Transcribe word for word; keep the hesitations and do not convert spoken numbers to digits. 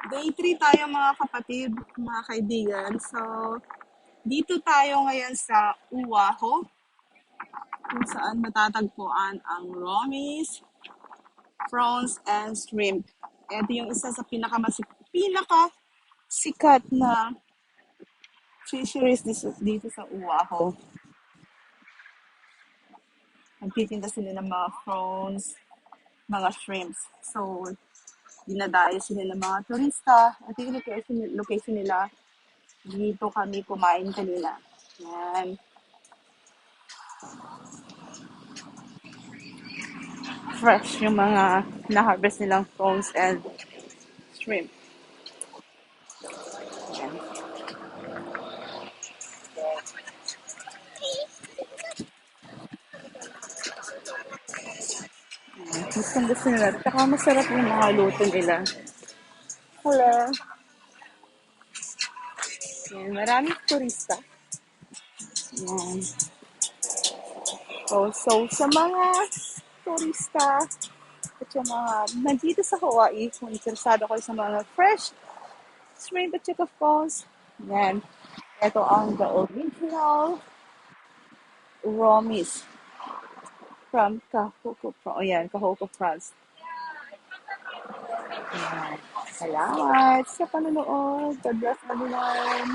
Day three tayo, mga kapatid, mga kaibigan. So, dito tayo ngayon sa Uwaho, kung saan matatagpuan ang Romis, prawns, and shrimp. Ito yung isa sa pinakamasik pinaka sikat na fisheries dito, dito sa Uwaho. Nagtitinda sila ng mga prawns, mga shrimps. So, dinadayo sila ng mga turista. Ito yung location, location nila. Dito kami kumain kanina. Yan. Fresh yung mga na-harvest nilang prawns and shrimp. Yan. Yan. Gustong gusto nila. Tsaka masarap yung mga luto nila. Hello. Yan, maraming turista. Yan. So, so, sa mga turista at sa mga nandito sa Hawaii, kung interesado kayo sa mga fresh shrimp at saka prawns, yan. Ito ang the original Romis from Kahuku Pro. Ayan, Kahuku Prawns. Ayan. Salamat sa panonood. God bless everyone.